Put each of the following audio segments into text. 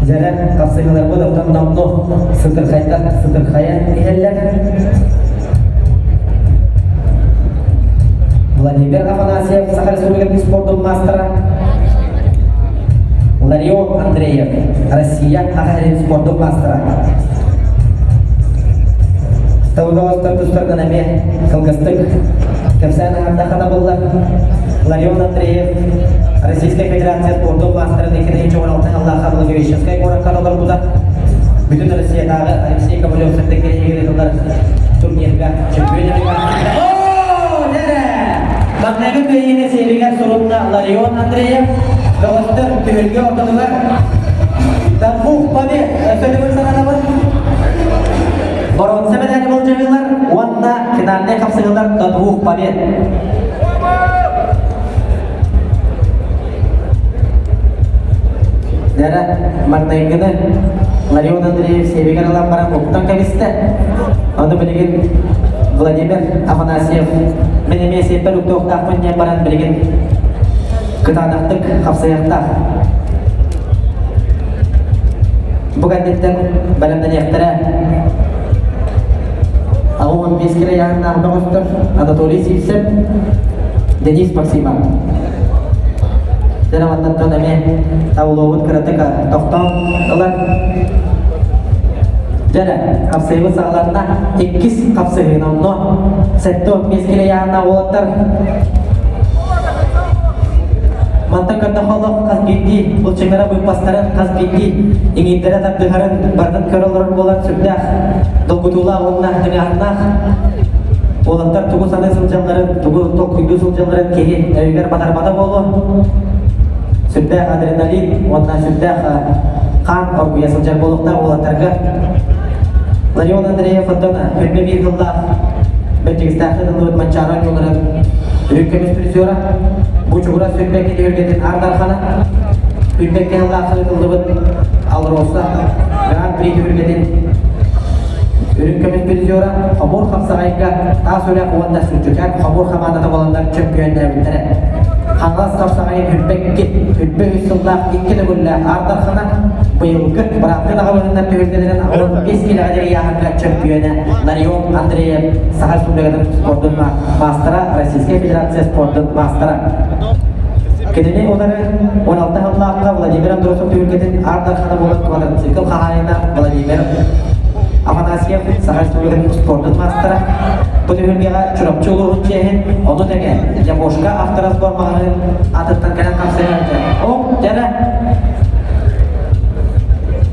Дьэрэ хапсыһыыларбыт оттон номнуо сытырхайтан сытырхайан иһэллэр. Владимир Афанасьев, Саха Республикатын спордун маастара. Ларион Андреев, Россия Саха сирин спордун маастара. Тылгоостор тустарынан эмиэ кылгастык кэпсээн аһардахха табыллар. Ларион Андреев, Российскай Федерация спордун маастарын 2016 сыллаахха Благовещенскай куоракка толорбута. Бүтүн Россиятааҕы Алексей Ковалев сырдык кэриэһигэр ыытыллар турнирга чемпион Маҥнайгы кыайыыны сиэбигэр сурунна Ларион Андреев, бөҕөстөр түһүлгэ ортотугар Двух побед өссө төгүл санатабын. Боруонса мэдээли былдьаһыылар уонна финальнай хапсыһыылар до двух побед. Дэрэ маҥнайгыны Ларион Андреев сиэбигэр ылан баран уктан кэбистэ. Ону билигин Владимир Афанасьев мин эмиэ сиэппэр уктуохтаахпын диэн баран билигин кытаанахтык хапсайыахтаах. Бу кэнниттэн бэлэмнэниэхтэрэ 85 килэ ыйааһыннаах бөҕөстөр Анатолий Сивцев, Денис Максимов. Дьэ, эмиэ таулуобут кыратык тохтоон ылар. Дьэ, хапсыһыбыт саҕаланна. Иккис хапсыһыы номнуо 75 килэ ыйааһыннаах уолаттар Мантан көрдөххө олох хас биирдии булчуҥнара быыппастарын, хас биирдии иҥиирдэрэ тардыһарын барытын көрө олорор буолан сүрдээх долгутуулаах уонна тыҥааһыннаах. Уолаттар тугу саныы сылдьалларын, тугу толкуйдуу сылдьалларын киһи өйүгэр батарбата буолуо. Сүрдээх адреналин уонна сүрдээх хаан оргуйа сылдьар буолуохтаах уолаттарга. Ларион Андреев оттон үрбэ биир сыллаах Бэрдьигэстээхтэн ыллыбыт Манчаары оонньууларын үрүҥ көмүс призера, Бучугурас Үрбэкки түһүлгэтин Аар Дархана, Үрбэкки сыллаах ыытыллыбыт Алроса Гран-при түһүлгэтин үрүҥ көмүс призера, Хомуур хапсаҕайга Таас Үрэх уонна Сүлдьүкээн Хомуур хамаандата буоланнар чөмпүйүөннээбиттэрэ. Хаҥалас хапсаҕайын Үрбэкки, Үрбэ үс сыллаах икки төгүллээх Аар Дархана быйылгы бырааттыы аҕабыһыннар түһүлгэлэрин 15 килэҕэ диэри ыйааһыҥҥа чөмпүйүөнэ Ларион Андреев Саха Республикатын спордун маастара, Российскай Федерация спордун маастара. Кинини утары 16 сыллаахха Владимир Андросов түһүлгэтин Аар Дархана буолан квадроцикл хаһаайына Владимир Афанасьев Саха Республикатын спордун маастара. Бу түһүлгэҕэ Чурапчы улууһун чиэһин, ону тэҥэ Япошка авторазбор маҕаһыын атыттан кэлэн хапсыһар О, дьэрэ!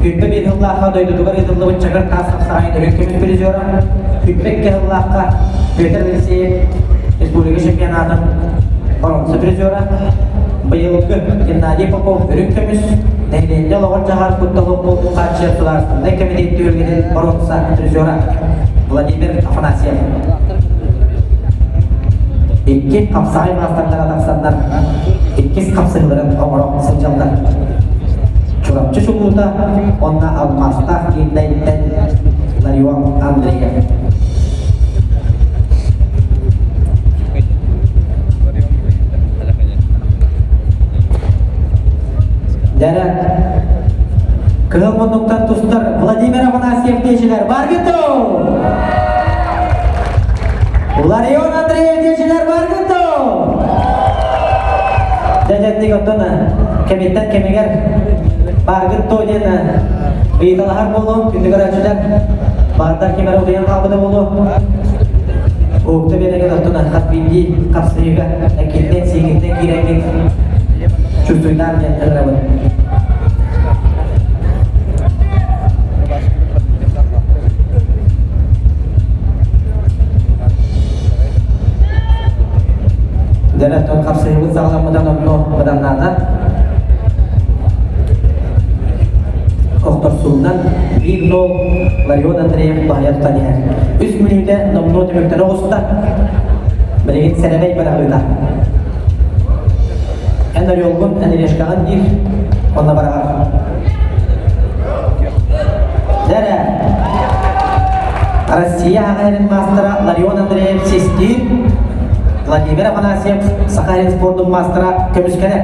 Күнтэ биир сыллаахха дойдутугар ыытыллыбыт Чакыр таас хапсаҕайын үрүҥ көмүс призера, Күнтэ икки сыллаахха Петр Алексеев республика чемпионатын боруонса призера, быйылгы Геннадий Попов үрүҥ көмүс, нэһилиэнньэ олоҕор-дьаһар куттал буолбут хааччыйар судаарыстыбаннай кэмитиэт түһүлгэтин боруонса призера Владимир Афанасьев. Икки хапсаҕай маастардара тахсаннар иккис хапсыһыыларын оҥоро сылдьаллар. Чурапчы чулуута уонна алмаастаах Кииннэйтэн Ларион Андреев. Дьэрэ, кыһыл муннуктан тустар Владимир Афанасьев диэчилэр баргыту! Ларион Андреев диэчилэр баргыту! Дьэ, оттон кэмиттэн кэмигэр бааргыт то диэн ыйыталаһар буолуом, күндү көрөөччүлэр. Баардар ким эрэ утуйан хаалбыта буолуо. Уһукта биэрэгин оттон хас биирдии хапсыһыыга эккиттэн, сиигиттэн киирэҥҥин чувствуйдаан диэн ыҥырабын. Дьэ, оттон хапсыһыыбыт саҕаламмытын онно быданнаата. Охторсуунан 1-0 Ларион Андреев баһыйа тутан иһэр. Үс мүнүүтэ номнуо түмүктэнэ оҕуста. Билигин сэрэбэй быраҕыыта. Эн орелгун, эн решкаҕын диир, онно быраҕар. Дэрэ! Россия аҕа маастара Ларион Андреев систиир, Владимир Афанасьев Саха сирин спордун маастара көмүскэнэр.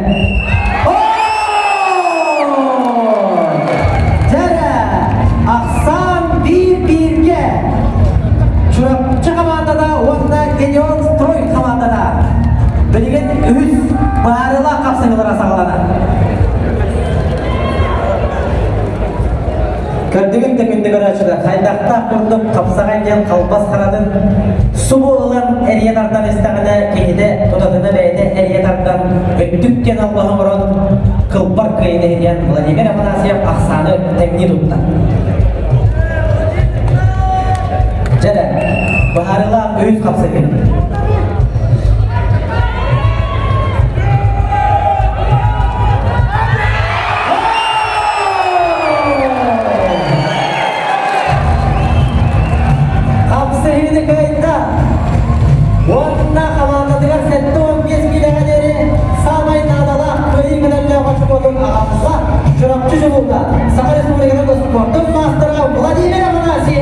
Көрдүгүт да күндү көрөөччүлэр, хайдахтаах курдук хапсаҕай диэн халбас харатын субу ылан эрийэ тардан истэҕинэ, киһитэ тутатына бэйэтэ эрийэ тардан, өттүк диэн албаһы оҥорон, кылбар кыайыыны иһитиэн Владимир Афанасьев ахсааны тэҥнии тутта. Дьэ да, быһаарыылаах үһүс хапсаһыы. Хапсыһыыны кыайда уонна хамаандатыгар 75 киилэҕэ диэри саамай наадалаах кыайыы көтөллөөх очукуотун аҕалла Чурапчы чулуута Саха Республикатын спордун маастара Владимир Афанасьев!